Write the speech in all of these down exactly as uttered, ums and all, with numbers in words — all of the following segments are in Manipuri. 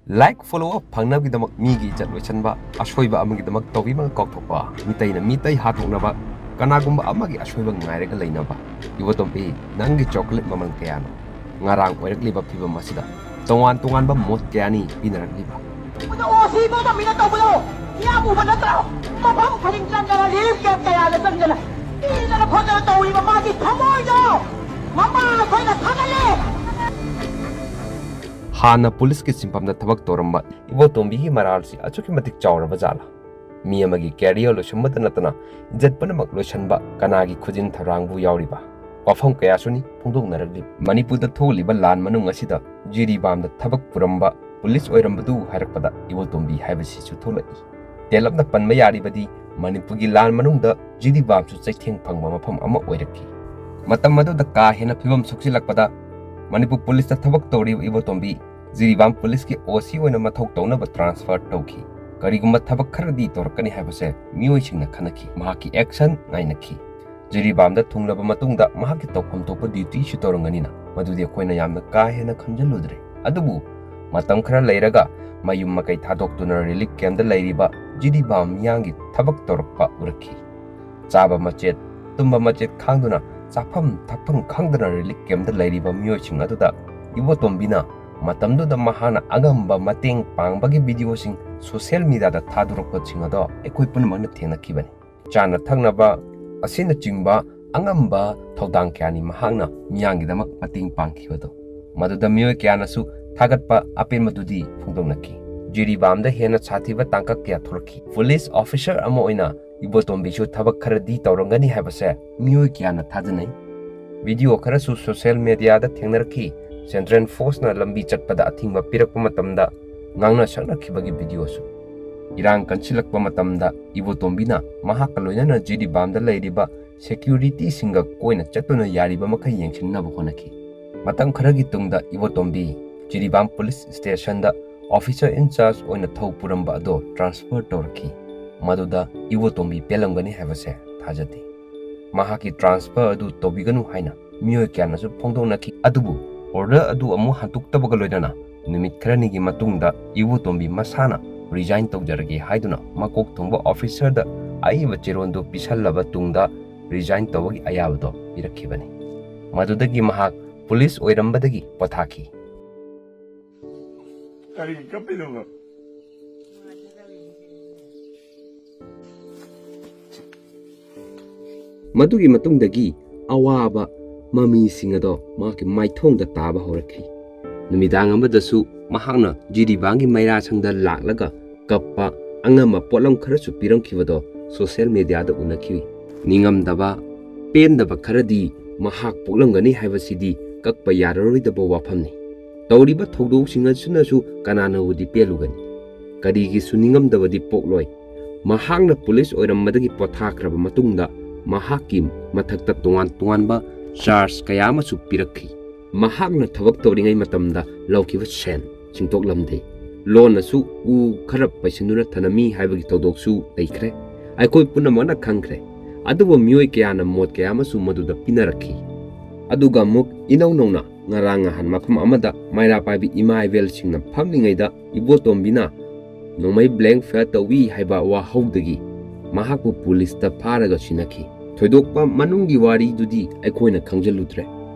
Like, follower ꯐꯪꯅꯕꯒꯤꯗꯃꯛ ꯃꯤꯒꯤ ꯏꯖꯠ ꯂꯣꯏꯁꯟꯕ, ꯑꯁꯣꯏꯕ ꯑꯃꯒꯤꯗꯃꯛ ꯇꯧꯕꯤꯃꯜ ꯀꯥꯎꯊꯣꯛꯄ, ꯃꯤꯇꯩꯅ ꯃꯤꯇꯩ ꯍꯥꯠꯇꯣꯛꯅꯕ, ꯀꯅꯥꯒꯨꯝꯕ ꯑꯃꯒꯤ ꯑꯁꯣꯏꯕ ꯉꯥꯏꯔꯒ ꯂꯩꯅꯕ꯫ ꯏꯕꯣꯇꯣꯝꯕꯤ, ꯅꯪꯒꯤ ꯆꯣꯀ꯭ꯂꯦꯠ ꯃꯃꯜ ꯀꯌꯥꯅꯣ? ꯉꯔꯥꯡ ꯑꯣꯏꯔꯛꯂꯤꯕ ꯐꯤꯕꯝ ꯑꯁꯤꯗ ꯇꯣꯉꯥꯟ ꯇꯣꯉꯥꯟꯕ ꯃꯣꯠ ꯀꯌꯥꯅꯤ ꯄꯤꯅꯔꯛꯂꯤꯕ꯫ ꯑꯣ ꯁꯤ ꯃꯣꯏꯅ ꯃꯤꯅ ꯇꯧꯕꯗꯣ ꯃꯤꯌꯥꯝ ꯎꯕ ꯅꯠꯇ꯭ꯔꯣ? ꯃꯐꯝ ꯈꯨꯗꯤꯡ ꯆꯪꯗꯅ, ꯔꯤꯂꯤꯐ ꯀꯦꯝꯞ ꯀꯌꯥꯗ ꯆꯪꯗꯅ, ꯄꯤꯗꯅ ꯈꯣꯠꯇꯅ ꯇꯧꯔꯤꯕ ꯃꯥꯒꯤ ꯊꯃꯣꯏꯗꯣ ꯃꯃꯥ ꯑꯩꯈꯣꯏꯅ ꯊꯥꯒꯠꯂꯦ꯫ ꯍꯥꯟꯅ ꯄꯨꯂꯤꯁꯀꯤ ꯁꯤꯟꯐꯝꯗ ꯊꯕꯛ ꯇꯧꯔꯝꯕ ꯏꯕꯣꯇꯣꯝꯕꯤꯒꯤ ꯃꯔꯥꯜꯁꯤ ꯑꯁꯨꯛꯀꯤ ꯃꯇꯤꯛ ꯆꯥꯎꯔꯕ ꯖꯥꯠꯂꯥ? ꯃꯤ ꯑꯃꯒꯤ ꯀꯦꯔꯤꯌꯔ ꯂꯣꯏꯁꯤꯟꯕꯗ ꯅꯠꯇꯅ ꯏꯖꯠ ꯄꯨꯝꯅꯃꯛ ꯂꯣꯏꯁꯤꯟꯕ ꯀꯅꯥꯒꯤ ꯈꯨꯖꯤꯟ ꯊꯧꯔꯥꯡꯕꯨ ꯌꯥꯎꯔꯤꯕ? ꯋꯥꯐꯝ ꯀꯌꯥꯁꯨꯅꯤ ꯐꯣꯡꯗꯣꯛꯅꯔꯛꯂꯤ꯫ ꯃꯅꯤꯄꯨꯔꯗ ꯊꯣꯛꯂꯤꯕ ꯂꯥꯟ ꯃꯅꯨꯡ ꯑꯁꯤꯗ ꯖꯤꯔꯤꯕꯥꯝꯗ ꯊꯕꯛ ꯄꯨꯔꯝꯕ ꯄꯨꯂꯤꯁ ꯑꯣꯏꯔꯝꯕꯗꯨ ꯍꯥꯏꯔꯛꯄꯗ ꯏꯕꯣꯇꯣꯝꯕꯤ ꯍꯥꯏꯕꯁꯤꯁꯨ ꯊꯣꯛꯂꯛꯏ꯫ ꯇꯦꯜꯂꯞꯅ ꯄꯟꯕ ꯌꯥꯔꯤꯕꯗꯤ ꯃꯅꯤꯄꯨꯔꯒꯤ ꯂꯥꯟ ꯃꯅꯨꯡꯗ ꯖꯤꯔꯤꯕꯥꯝꯁꯨ ꯆꯩꯊꯦꯡ ꯐꯪꯕ ꯃꯐꯝ ꯑꯃ ꯑꯣꯏꯔꯛꯈꯤ꯫ ꯃꯇꯝ ꯑꯗꯨꯗ ꯀꯥ ꯍꯦꯟꯅ ꯐꯤꯕꯝ ꯁꯣꯛꯆꯤꯜꯂꯛꯄꯗ ꯃꯅꯤꯄꯨꯔ ꯄꯨꯂꯤꯁꯇ ꯊꯕꯛ ꯇꯧꯔꯤꯕ ꯏꯕꯣꯇꯣꯝꯕꯤ ꯖꯤꯔꯤꯕꯥꯝ ꯄꯨꯂꯤꯁꯀꯤ ꯑꯣ ꯁꯤ ꯑꯣꯏꯅ ꯃꯊꯧ ꯇꯧꯅꯕ ꯇ꯭ꯔꯥꯟꯁꯐꯔ ꯇꯧꯈꯤ꯫ ꯀꯔꯤꯒꯨꯝꯕ ꯊꯕꯛ ꯈꯔꯗꯤ ꯇꯧꯔꯛꯀꯅꯤ ꯍꯥꯏꯕꯁꯦ ꯃꯤꯑꯣꯏꯁꯤꯡꯅ ꯈꯟꯅꯈꯤ꯫ ꯃꯍꯥꯛꯀꯤ ꯑꯦꯛꯁꯟ ꯉꯥꯏꯅꯈꯤ꯫ ꯖꯤꯔꯤꯕꯥꯝꯗ ꯊꯨꯡꯂꯕ ꯃꯇꯨꯡꯗ ꯃꯍꯥꯛꯀꯤ ꯇꯧꯐꯝ ꯊꯣꯛꯄ ꯗ꯭ꯌꯨꯇꯤꯁꯨ ꯇꯧꯔꯝꯒꯅꯤꯅ ꯃꯗꯨꯗꯤ ꯑꯩꯈꯣꯏꯅ ꯌꯥꯝꯅ ꯀꯥ ꯍꯦꯟꯅ ꯈꯟꯖꯤꯜꯂꯨꯗ꯭ꯔꯦ꯫ ꯑꯗꯨꯕꯨ ꯃꯇꯝ ꯈꯔ ꯂꯩꯔꯒ ꯃꯌꯨꯝ ꯃꯀꯩ ꯊꯥꯗꯣꯛꯇꯨꯅ ꯔꯤꯂꯤꯐ ꯀꯦꯝꯞꯇ ꯂꯩꯔꯤꯕ ꯖꯤꯔꯤꯕꯥꯝ ꯃꯤꯌꯥꯝꯒꯤ ꯊꯕꯛ ꯇꯧꯔꯛꯄ ꯎꯔꯛꯈꯤ꯫ ꯆꯥꯕ ꯃꯆꯦꯠ, ꯇꯨꯝꯕ ꯃꯆꯦꯠ ꯈꯥꯡꯗꯨꯅ, ꯆꯥꯐꯝ ꯊꯛꯐꯝ ꯈꯪꯗꯅ ꯔꯤꯂꯤꯐ ꯀꯦꯝꯞꯇ ꯂꯩꯔꯤꯕ ꯃꯤꯑꯣꯏꯁꯤꯡ ꯑꯗꯨꯗ ꯏꯕꯣꯇꯣꯝꯕꯤꯅ ꯃꯇꯝꯗꯨꯗ ꯃꯍꯥꯛꯅ ꯑꯉꯝꯕ ꯃꯇꯦꯡ ꯄꯥꯡꯕꯒꯤ ꯚꯤꯗꯤꯑꯣꯁꯤꯡ ꯁꯣꯁꯤꯌꯦꯜ ꯃꯤꯗꯤꯌꯥꯗ ꯊꯥꯗꯣꯔꯛꯄꯁꯤꯡ ꯑꯗꯣ ꯑꯩꯈꯣꯏ ꯄꯨꯝꯅꯃꯛꯅ ꯊꯦꯡꯅꯈꯤꯕꯅꯤ꯫ ꯆꯥꯅ ꯊꯛꯅꯕ ꯑꯁꯤꯅꯆꯤꯡꯕ ꯑꯉꯝꯕ ꯊꯧꯗꯥꯡ ꯀꯌꯥꯅꯤ ꯃꯍꯥꯛꯅ ꯃꯤꯌꯥꯝꯒꯤꯗꯃꯛ ꯃꯇꯦꯡ ꯄꯥꯡꯈꯤꯕꯗꯣ꯫ ꯃꯗꯨꯗ ꯃꯤꯑꯣꯏ ꯀꯌꯥꯅꯁꯨ ꯊꯥꯒꯠꯄ ꯑꯄꯦꯟꯕꯗꯨꯗꯤ ꯐꯣꯡꯗꯣꯛꯅꯈꯤ꯫ ꯖꯤꯔꯤꯕꯥꯝꯗ ꯍꯦꯟꯅ ꯁꯥꯊꯤꯕ ꯇꯥꯡꯀꯛ ꯀꯌꯥ ꯊꯣꯛꯂꯛꯈꯤ꯫ ꯄꯨꯂꯤꯁ ꯑꯣꯐꯤꯁꯔ ꯑꯃ ꯑꯣꯏꯅ ꯏꯕꯣꯇꯣꯝꯕꯤꯁꯨ ꯊꯕꯛ ꯈꯔꯗꯤ ꯇꯧꯔꯝꯒꯅꯤ ꯍꯥꯏꯕꯁꯦ ꯃꯤꯑꯣꯏ ꯀꯌꯥꯅ ꯊꯥꯖꯅꯩ꯫ ꯚꯤꯗꯤꯑꯣ ꯈꯔꯁꯨ ꯁꯣꯁꯤꯌꯦꯜ ꯃꯤꯗꯤꯌꯥꯗ ꯊꯦꯡꯅꯔꯛꯈꯤ꯫ ꯁꯦꯟꯇ꯭ꯔꯦꯜ ꯐꯣꯔꯁꯅ ꯂꯝꯕꯤ ꯆꯠꯄꯗ ꯑꯊꯤꯡꯕ ꯄꯤꯔꯛꯄ ꯃꯇꯝꯗ ꯉꯥꯡꯅ ꯁꯛꯅꯈꯤꯕꯒꯤ ꯚꯤꯗꯤꯑꯣꯁꯨ꯫ ꯏꯔꯥꯡ ꯀꯟꯁꯤꯜꯂꯛꯄ ꯃꯇꯝꯗ ꯏꯕꯣꯇꯣꯝꯕꯤꯅ ꯃꯍꯥꯛꯀ ꯂꯣꯏꯅꯅ ꯖꯤꯔꯤꯕꯥꯝꯗ ꯂꯩꯔꯤꯕ ꯁꯦꯀ꯭ꯌꯨꯔꯤꯇꯤꯁꯤꯡꯒ ꯀꯣꯏꯅ ꯆꯠꯇꯨꯅ ꯌꯥꯔꯤꯕ ꯃꯈꯩ ꯌꯦꯡꯁꯤꯟꯅꯕ ꯍꯣꯠꯅꯈꯤ꯫ ꯃꯇꯝ ꯈꯔꯒꯤ ꯇꯨꯡꯗ ꯏꯕꯣꯇꯣꯝꯕꯤ ꯖꯤꯔꯤꯕꯥꯝ ꯄꯨꯂꯤꯁ ꯁ꯭ꯇꯦꯁꯟꯗ ꯑꯣꯐꯤꯁꯔ ꯏꯟꯆꯥꯔꯖ ꯑꯣꯏꯅ ꯊꯧ ꯄꯨꯔꯝꯕ ꯑꯗꯣ ꯇ꯭ꯔꯥꯟꯁꯐꯔ ꯇꯧꯔꯛꯈꯤ꯫ ꯃꯗꯨꯗ ꯏꯕꯣꯇꯣꯝꯕꯤ ꯄꯦꯜꯂꯝꯒꯅꯤ ꯍꯥꯏꯕꯁꯦ ꯊꯥꯖꯗꯦ꯫ ꯃꯍꯥꯛꯀꯤ ꯇ꯭ꯔꯥꯟꯁꯐꯔ ꯑꯗꯨ ꯇꯧꯕꯤꯒꯅꯨ ꯍꯥꯏꯅ ꯃꯤꯑꯣꯏ ꯀꯌꯥꯅꯁꯨ ꯐꯣꯡꯗꯣꯛꯅꯈꯤ꯫ ꯑꯗꯨꯕꯨ ꯑꯣꯔꯗꯔ ꯑꯗꯨ ꯑꯃꯨꯛ ꯍꯟꯗꯣꯛꯇꯕꯒ ꯂꯣꯏꯅꯅ ꯅꯨꯃꯤꯠ ꯈꯔꯅꯤꯒꯤ ꯃꯇꯨꯡꯗ ꯏꯕꯣꯇꯣꯝꯕꯤ ꯃꯁꯥꯅ resign ꯇꯧꯖꯔꯒꯦ ꯍꯥꯏꯗꯨꯅ ꯃꯀꯣꯛ ꯊꯣꯡꯕ officerꯗ ꯑꯏꯕ ꯆꯦꯔꯣꯟꯗꯨ ꯄꯤꯁꯜꯂꯕ ꯇꯨꯡꯗ resign ꯇꯧꯕꯒꯤ ꯑꯌꯥꯕꯗꯣ ꯄꯤꯔꯛꯈꯤꯕꯅꯤ꯫ ꯃꯗꯨꯗꯒꯤ ꯃꯍꯥꯛ ꯄꯨꯂꯤꯁ ꯑꯣꯏꯔꯝꯕꯗꯒꯤ ꯄꯣꯊꯥꯈꯤ꯫ ꯀꯔꯤꯒꯤ ꯀꯞꯄꯤꯅꯣꯕ? ꯃꯗꯨꯒꯤ ꯃꯇꯨꯡꯗꯒꯤ ꯑꯋꯥꯕ ꯃꯃꯤꯁꯤꯡ ꯑꯗꯣ ꯃꯍꯥꯛꯀꯤ ꯃꯥꯏꯊꯣꯡꯗ ꯇꯥꯕ ꯍꯧꯔꯛꯈꯤ꯫ ꯅꯨꯃꯤꯗꯥꯡ ꯑꯃꯗꯁꯨ ꯃꯍꯥꯛꯅ ꯖꯤꯔꯤꯕꯥꯝꯒꯤ ꯃꯩꯔꯥꯁꯪꯗ ꯂꯥꯛꯂꯒ ꯀꯞꯄ ꯑꯉꯝꯕ ꯄꯣꯠꯂꯝ ꯈꯔꯁꯨ ꯄꯤꯔꯝꯈꯤꯕꯗꯣ social mediaꯗ ꯎꯅꯈꯤ꯫ ꯅꯤꯡꯉꯝꯗꯕ, ꯄꯦꯟꯗꯕ ꯈꯔꯗꯤ ꯃꯍꯥꯛ ꯄꯣꯛꯂꯝꯒꯅꯤ ꯍꯥꯏꯕꯁꯤꯗꯤ ꯀꯛꯄ ꯌꯥꯔꯔꯣꯏꯗꯕ ꯋꯥꯐꯝꯅꯤ꯫ ꯇꯧꯔꯤꯕ ꯊꯧꯗꯣꯛꯁꯤꯡ ꯑꯁꯤꯅꯁꯨ ꯀꯅꯥꯅꯕꯨꯗꯤ ꯄꯦꯜꯂꯨꯒꯅꯤ? ꯀꯔꯤꯒꯤꯁꯨ ꯅꯤꯡꯉꯝꯗꯕꯗꯤ ꯄꯣꯛꯂꯣꯏ꯫ ꯃꯍꯥꯛꯅ ꯄꯨꯂꯤꯁ ꯑꯣꯏꯔꯝꯕꯗꯒꯤ ꯄꯣꯊꯥꯈ꯭ꯔꯕ ꯃꯇꯨꯡꯗ ꯃꯍꯥꯛꯀꯤ ꯃꯊꯛꯇ ꯇꯣꯉꯥꯟ ꯇꯣꯉꯥꯟꯕ charge ꯀꯌꯥ ꯑꯃꯁꯨ ꯄꯤꯔꯛꯈꯤ꯫ ꯃꯍꯥꯛꯅ ꯊꯕꯛ ꯇꯧꯔꯤꯉꯩ ꯃꯇꯝꯗ ꯂꯧꯈꯤꯕ ꯁꯦꯟ ꯁꯤꯡꯗꯣꯛꯂꯝꯗꯦ꯫ ꯂꯣꯟꯅꯁꯨ ꯎ ꯈꯔ ꯄꯩꯁꯤꯟꯗꯨꯅ ꯊꯅꯝꯃꯤ ꯍꯥꯏꯕꯒꯤ ꯊꯧꯗꯣꯛꯁꯨ ꯂꯩꯈ꯭ꯔꯦ꯫ ꯑꯩꯈꯣꯏ ꯄꯨꯝꯅꯃꯛꯅ ꯈꯪꯈ꯭ꯔꯦ꯫ ꯑꯗꯨꯕꯨ ꯃꯤꯑꯣꯏ ꯀꯌꯥꯅ ꯃꯣꯠ ꯀꯌꯥ ꯑꯃꯁꯨ ꯃꯗꯨꯗ ꯄꯤꯅꯔꯛꯈꯤ꯫ ꯑꯗꯨꯒ ꯑꯃꯨꯛ ꯏꯅꯧ ꯅꯧꯅ ꯉꯔꯥꯡ ꯅꯍꯥꯟ ꯃꯐꯝ ꯑꯃꯗ ꯃꯩꯔꯥ ꯄꯥꯏꯕꯤ ꯏꯃꯥ ꯏꯕꯦꯜꯁꯤꯡꯅ ꯐꯝꯂꯤꯉꯩꯗ ꯏꯕꯣꯇꯣꯝꯕꯤꯅ ꯅꯣꯡꯃꯩ blank fire ꯇꯧꯏ ꯍꯥꯏꯕ ꯋꯥꯍꯧꯗꯒꯤ ꯃꯍꯥꯛꯄꯨ ꯄꯨꯂꯤꯁꯇ ꯐꯥꯔꯒ ꯁꯤꯟꯅꯈꯤ꯫ ꯊꯣꯏꯗꯣꯛꯄ ꯃꯅꯨꯡꯒꯤ ꯋꯥꯔꯤꯗꯨꯗꯤ ꯑꯩꯈꯣꯏꯅ ꯈꯪꯖꯤꯜꯂꯨꯗ꯭ꯔꯦ꯫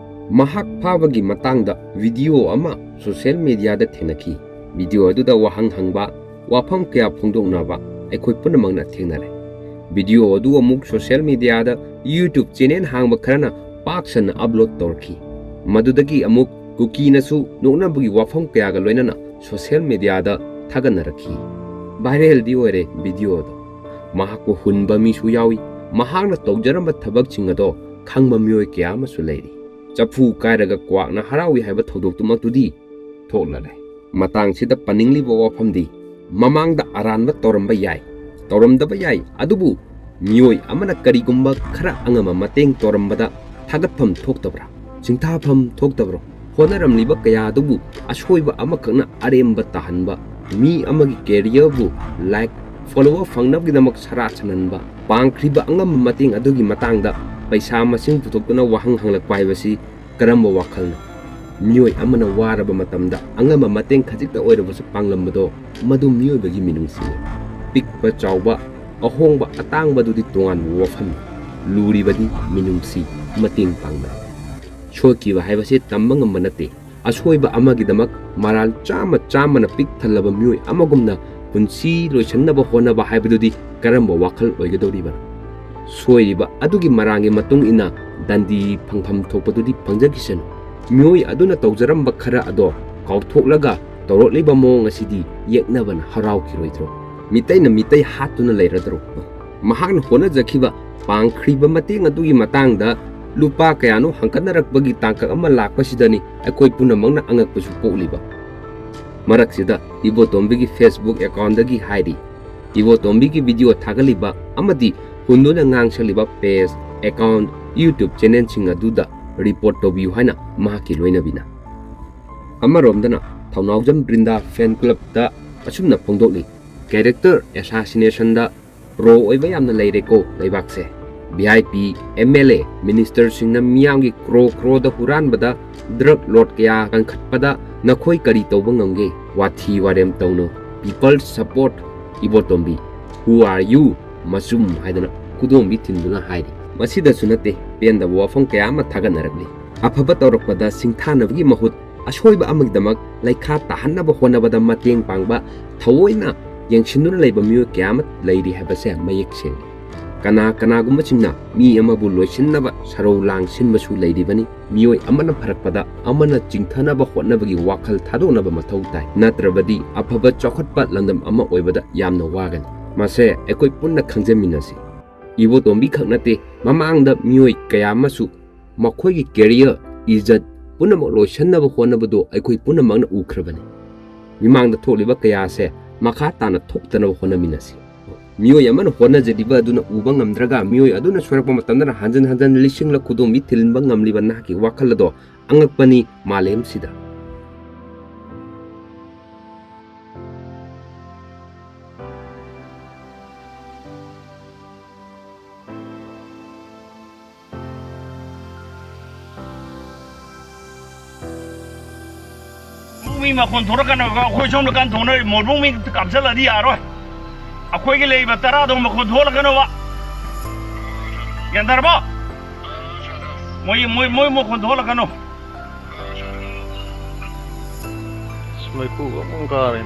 ꯃꯍꯥꯛ ꯐꯥꯕꯒꯤ ꯃꯇꯥꯡꯗ video ꯑꯃ social mediaꯗ ꯊꯦꯡꯅꯈꯤ꯫ Video ꯑꯗꯨꯗ ꯋꯥꯍꯪ ꯍꯪꯕ, ꯋꯥꯐꯝ ꯀꯌꯥ ꯐꯣꯡꯗꯣꯛꯅꯕ ꯑꯩꯈꯣꯏ ꯄꯨꯝꯅꯃꯛꯅ ꯊꯦꯡꯅꯔꯦ꯫ Video ꯑꯗꯨ ꯑꯃꯨꯛ social mediaꯗ YouTube channel ꯍꯥꯡꯕ ꯈꯔꯅ ꯄꯥꯛ ꯁꯟꯅ upload ꯇꯧꯔꯛꯈꯤ꯫ ꯃꯗꯨꯗꯒꯤ ꯑꯃꯨꯛ ꯀꯨꯀꯤꯅꯁꯨ ꯅꯣꯛꯅꯕꯒꯤ ꯋꯥꯐꯝ ꯀꯌꯥꯒ ꯂꯣꯏꯅꯅ social mediaꯗ ꯊꯥꯒꯠꯅꯔꯛꯈꯤ꯫ Viralꯗꯤ ꯑꯣꯏꯔꯦ video ꯑꯗꯣ꯫ ꯃꯍꯥꯛꯄꯨ ꯍꯨꯟꯕ ꯃꯤꯁꯨ ꯌꯥꯎꯏ꯫ ꯃꯍꯥꯛꯅ ꯇꯧꯖꯔꯝꯕ ꯊꯕꯛꯁꯤꯡ ꯑꯗꯣ ꯈꯪꯕ ꯃꯤꯑꯣꯏ ꯀꯌꯥ ꯑꯃꯁꯨ ꯂꯩꯔꯤ꯫ ꯆꯐꯨ ꯀꯥꯏꯔꯒ ꯀ꯭ꯋꯥꯛꯅ ꯍꯔꯥꯎꯏ ꯍꯥꯏꯕ ꯊꯧꯗꯣꯛꯇꯨꯃꯛꯇꯨꯗꯤ ꯊꯣꯛꯂꯔꯦ꯫ ꯃꯇꯥꯡꯁꯤꯗ ꯄꯟꯅꯤꯡꯂꯤꯕ ꯋꯥꯐꯝꯗꯤ, ꯃꯃꯥꯡꯗ ꯑꯔꯥꯟꯕ ꯇꯧꯔꯝꯕ ꯌꯥꯏ, ꯇꯧꯔꯝꯗꯕ ꯌꯥꯏ, ꯑꯗꯨꯕꯨ ꯃꯤꯑꯣꯏ ꯑꯃꯅ ꯀꯔꯤꯒꯨꯝꯕ ꯈꯔ ꯑꯉꯝꯕ ꯃꯇꯦꯡ ꯇꯧꯔꯝꯕꯗ ꯊꯥꯒꯠꯐꯝ ꯊꯣꯛꯇꯕ꯭ꯔꯥ? ꯁꯤꯡꯊꯥꯐꯝ ꯊꯣꯛꯇꯕ꯭ꯔꯣ? ꯍꯣꯠꯅꯔꯝꯂꯤꯕ ꯀꯌꯥ ꯑꯗꯨꯕꯨ ꯑꯁꯣꯏꯕ ꯑꯃꯈꯛꯅ ꯑꯔꯦꯝꯕ ꯇꯥꯍꯟꯕ, ꯃꯤ ꯑꯃꯒꯤ careerꯕꯨ like, follower ꯐꯪꯅꯕꯒꯤꯗꯃꯛ ꯁꯔꯥ ꯁꯟꯍꯟꯕ, ꯄꯥꯡꯈ꯭ꯔꯤꯕ ꯑꯉꯝꯕ ꯃꯇꯦꯡ ꯑꯗꯨꯒꯤ ꯃꯇꯥꯡꯗ ꯄꯩꯁꯥ ꯃꯁꯤꯡ ꯄꯨꯊꯣꯛꯇꯨꯅ ꯋꯥꯍꯪ ꯍꯪꯂꯛꯄ ꯍꯥꯏꯕꯁꯤ ꯀꯔꯝꯕ ꯋꯥꯈꯜꯅꯣ? ꯃꯤꯑꯣꯏ ꯑꯃꯅ ꯋꯥꯔꯕ ꯃꯇꯝꯗ ꯑꯉꯝꯕ ꯃꯇꯦꯡ ꯈꯖꯤꯛꯇ ꯑꯣꯏꯔꯕꯁꯨ ꯄꯥꯡꯂꯝꯕꯗꯣ, ꯃꯗꯨ ꯃꯤꯑꯣꯏꯕꯒꯤ ꯃꯤꯅꯨꯡꯁꯤꯅꯤ꯫ ꯄꯤꯛꯄ ꯆꯥꯎꯕ, ꯑꯍꯣꯡꯕ ꯑꯇꯥꯡꯕꯗꯨꯗꯤ ꯇꯣꯉꯥꯟꯕ ꯋꯥꯐꯝꯅꯤ꯫ ꯂꯨꯔꯤꯕꯗꯤ ꯃꯤꯅꯨꯡꯁꯤ, ꯃꯇꯦꯡ ꯄꯥꯡꯕꯅꯤ꯫ ꯁꯣꯏꯈꯤꯕ ꯍꯥꯏꯕꯁꯤ ꯇꯝꯕ ꯉꯝꯕ ꯅꯠꯇꯦ꯫ ꯑꯁꯣꯏꯕ ꯑꯃꯒꯤꯗꯃꯛ ꯃꯔꯥꯜ ꯆꯥꯝꯃ ꯆꯥꯝꯃꯅ ꯄꯤꯛ ꯊꯜꯂꯕ ꯃꯤꯑꯣꯏ ꯑꯃꯒꯨꯝꯅ ꯄꯨꯟꯁꯤ ꯂꯣꯏꯁꯤꯟꯅꯕ ꯍꯣꯠꯅꯕ ꯍꯥꯏꯕꯗꯨꯗꯤ ꯀꯔꯝꯕ ꯋꯥꯈꯜ ꯑꯣꯏꯒꯗꯧꯔꯤꯕꯅꯣ? ꯁꯣꯏꯔꯤꯕ ꯑꯗꯨꯒꯤ ꯃꯔꯥꯡꯒꯤ ꯃꯇꯨꯡ ꯏꯟꯅ ꯗꯟꯗꯤ ꯐꯪꯐꯝ ꯊꯣꯛꯄꯗꯨꯗꯤ ꯐꯪꯖꯈꯤꯁꯅꯨ꯫ ꯃꯤꯑꯣꯏ ꯑꯗꯨꯅ ꯇꯧꯖꯔꯝꯕ ꯈꯔ ꯑꯗꯣ ꯀꯥꯎꯊꯣꯛꯂꯒ ꯇꯧꯔꯛꯂꯤꯕ ꯃꯑꯣꯡ ꯑꯁꯤꯗꯤ ꯌꯦꯛꯅꯕꯅ ꯍꯔꯥꯎꯈꯤꯔꯣꯏꯗ꯭ꯔꯣ? ꯃꯤꯇꯩꯅ ꯃꯤꯇꯩ ꯍꯥꯠꯇꯨꯅ ꯂꯩꯔꯗ꯭ꯔꯣ? ꯃꯍꯥꯛꯅ ꯍꯣꯠꯅꯖꯈꯤꯕ, ꯄꯥꯡꯈ꯭ꯔꯤꯕ ꯃꯇꯦꯡ ꯑꯗꯨꯒꯤ ꯃꯇꯥꯡꯗ ꯂꯨꯄꯥ ꯀꯌꯥꯅꯣ ꯍꯪꯒꯠꯅꯔꯛꯄꯒꯤ ꯇꯥꯡꯀꯛ ꯑꯃ ꯂꯥꯛꯄꯁꯤꯗꯅꯤ ꯑꯩꯈꯣꯏ ꯄꯨꯝꯅꯃꯛꯅ ꯑꯉꯛꯄꯁꯨ ꯄꯣꯛꯂꯤꯕ꯫ ꯃꯔꯛꯁꯤꯗ ꯏꯕꯣꯇꯣꯝꯕꯤꯒꯤ Facebook accountꯗꯒꯤ ꯍꯥꯏꯔꯤ, ꯏꯕꯣꯇꯣꯝꯕꯤꯒꯤ video ꯊꯥꯒꯠꯂꯤꯕ ꯑꯃꯗꯤ ꯍꯨꯟꯗꯨꯅ ꯉꯥꯡꯁꯜꯂꯤꯕ page, account, YouTube channelꯁꯤꯡ ꯑꯗꯨꯗ report ꯇꯧꯕꯤꯌꯨ ꯍꯥꯏꯅ ꯃꯍꯥꯛꯀꯤ ꯂꯣꯏꯅꯕꯤꯅ꯫ ꯑꯃꯔꯣꯝꯗꯅ ꯊꯧꯅꯥꯎꯖꯝ ꯕ꯭ꯔꯤꯟꯗꯥ fan clubꯇ ꯑꯁꯨꯝꯅ ꯐꯣꯡꯗꯣꯛꯂꯤ, character assassinationꯗ pro ꯑꯣꯏꯕ ꯌꯥꯝꯅ ꯂꯩꯔꯦꯀꯣ ꯂꯩꯕꯥꯛꯁꯦ꯫ V I P, M L A, ministerꯁꯤꯡꯅ ꯃꯤꯌꯥꯝꯒꯤ crore croreꯗ ꯍꯨꯔꯥꯟꯕꯗ, drug lord ꯀꯌꯥ ꯀꯟꯈꯠꯄꯗ ꯅꯈꯣꯏ ꯀꯔꯤ ꯇꯧꯕ ꯉꯝꯒꯦ? ꯋꯥꯊꯤ ꯋꯥꯔꯦꯝ ꯇꯧꯅꯨ꯫ People support Ibotombi. Who are you? ꯃꯆꯨꯝ ꯍꯥꯏꯗꯅ ꯈꯨꯗꯣꯝꯕꯤ ꯊꯤꯟꯗꯨꯅ ꯍꯥꯏꯔꯤ꯫ ꯃꯁꯤꯗꯁꯨ ꯅꯠꯇꯦ, ꯄꯦꯟꯗꯕ ꯋꯥꯐꯝ ꯀꯌꯥ ꯑꯃ ꯊꯥꯒꯠꯅꯔꯛꯂꯤ꯫ ꯑꯐꯕ ꯇꯧꯔꯛꯄꯗ ꯁꯤꯡꯊꯥꯅꯕꯒꯤ ꯃꯍꯨꯠ ꯑꯁꯣꯏꯕ ꯑꯃꯒꯤꯗꯃꯛ ꯂꯩꯈꯥ ꯇꯥꯍꯟꯅꯕ ꯍꯣꯠꯅꯕꯗ ꯃꯇꯦꯡ ꯄꯥꯡꯕ, ꯊꯑꯣꯏꯅ ꯌꯦꯡꯁꯤꯟꯗꯨꯅ ꯂꯩꯕ ꯃꯤꯑꯣꯏ ꯀꯌꯥ ꯑꯃ ꯂꯩꯔꯤ ꯍꯥꯏꯕꯁꯦ ꯃꯌꯦꯛ ꯁꯦꯡꯏ꯫ ꯀꯅꯥ ꯀꯅꯥꯒꯨꯝꯕꯁꯤꯡꯅ ꯃꯤ ꯑꯃꯕꯨ ꯂꯣꯏꯁꯤꯟꯅꯕ ꯁꯔꯧ ꯂꯥꯡꯁꯤꯟꯕꯁꯨ ꯂꯩꯔꯤꯕꯅꯤ꯫ ꯃꯤꯑꯣꯏ ꯑꯃꯅ ꯐꯔꯛꯄꯗ ꯑꯃꯅ ꯆꯤꯡꯊꯅꯕ ꯍꯣꯠꯅꯕꯒꯤ ꯋꯥꯈꯜ ꯊꯥꯗꯣꯛꯅꯕ ꯃꯊꯧ ꯇꯥꯏ, ꯅꯠꯇ꯭ꯔꯕꯗꯤ ꯑꯐꯕ ꯆꯥꯎꯈꯠꯄ ꯂꯝꯗꯝ ꯑꯃ ꯑꯣꯏꯕꯗ ꯌꯥꯝꯅ ꯋꯥꯒꯅꯤ꯫ ꯃꯁꯦ ꯑꯩꯈꯣꯏ ꯄꯨꯟꯅ ꯈꯪꯖꯃꯤꯟꯅꯁꯤ꯫ ꯏꯕꯣꯇꯣꯝꯕꯤ ꯈꯛ ꯅꯠꯇꯦ, ꯃꯃꯥꯡꯗ ꯃꯤꯑꯣꯏ ꯀꯌꯥ ꯑꯃꯁꯨ ꯃꯈꯣꯏꯒꯤ career, ꯏꯖꯠ ꯄꯨꯝꯅꯃꯛ ꯂꯣꯏꯁꯤꯟꯅꯕ ꯍꯣꯠꯅꯕꯗꯨ ꯑꯩꯈꯣꯏ ꯄꯨꯝꯅꯃꯛꯅ ꯎꯈ꯭ꯔꯕꯅꯤ꯫ ꯃꯤꯃꯥꯡꯗ ꯊꯣꯛꯂꯤꯕ ꯀꯌꯥ ꯑꯁꯦ ꯃꯈꯥ ꯇꯥꯅ ꯊꯣꯛꯇꯅꯕ ꯍꯣꯠꯅꯃꯤꯟꯅꯁꯤ꯫ ꯃꯤꯑꯣꯏ ꯑꯃꯅ ꯍꯣꯠꯅꯖꯔꯤꯕ ꯑꯗꯨꯅ ꯎꯕ ꯉꯝꯗ꯭ꯔꯒ, ꯃꯤꯑꯣꯏ ꯑꯗꯨꯅ ꯁꯣꯏꯔꯛꯄ ꯃꯇꯝꯗꯅ ꯍꯟꯖꯤꯟ ꯍꯟꯖꯤꯟ ꯂꯤꯁꯤꯡꯂꯛ ꯈꯨꯗꯣꯝꯕꯤ ꯊꯤꯜꯕ ꯉꯝꯂꯤꯕ ꯅꯍꯥꯛꯀꯤ ꯋꯥꯈꯜ ꯑꯗꯣ ꯑꯉꯛꯄꯅꯤ ꯃꯥꯂꯦꯝꯁꯤꯗ꯫ ꯃꯤ ꯃꯈꯣꯟ ꯊꯣꯔꯛꯀꯅꯣ, ꯑꯩꯈꯣꯏ ꯁꯣꯝꯗ ꯀꯟꯅ ꯊꯣꯡꯅꯔꯤ, ꯃꯣꯔꯕꯨꯡ ꯃꯤ ꯀꯥꯞꯁꯤꯜꯂꯗꯤ ꯌꯥꯔꯣꯏ꯫ ꯑꯩꯈꯣꯏꯒꯤ ꯂꯩꯔꯤꯕ ꯇꯔꯥꯗꯣ ꯃꯈꯣꯟ ꯊꯣꯛꯍꯜꯂꯛꯀꯅꯣꯕ꯫ ꯒ꯭ꯌꯥꯟ ꯇꯥꯔꯕꯣ? ꯃꯣꯏ, ꯃꯣꯏ, ꯃꯣꯏ ꯃꯈꯣꯟ ꯊꯣꯛꯍꯜꯂꯛꯀꯅꯣ꯫ ꯑꯁ, ꯃꯩꯈꯨꯒ ꯑꯃꯨꯛ ꯀꯥꯔꯦ꯫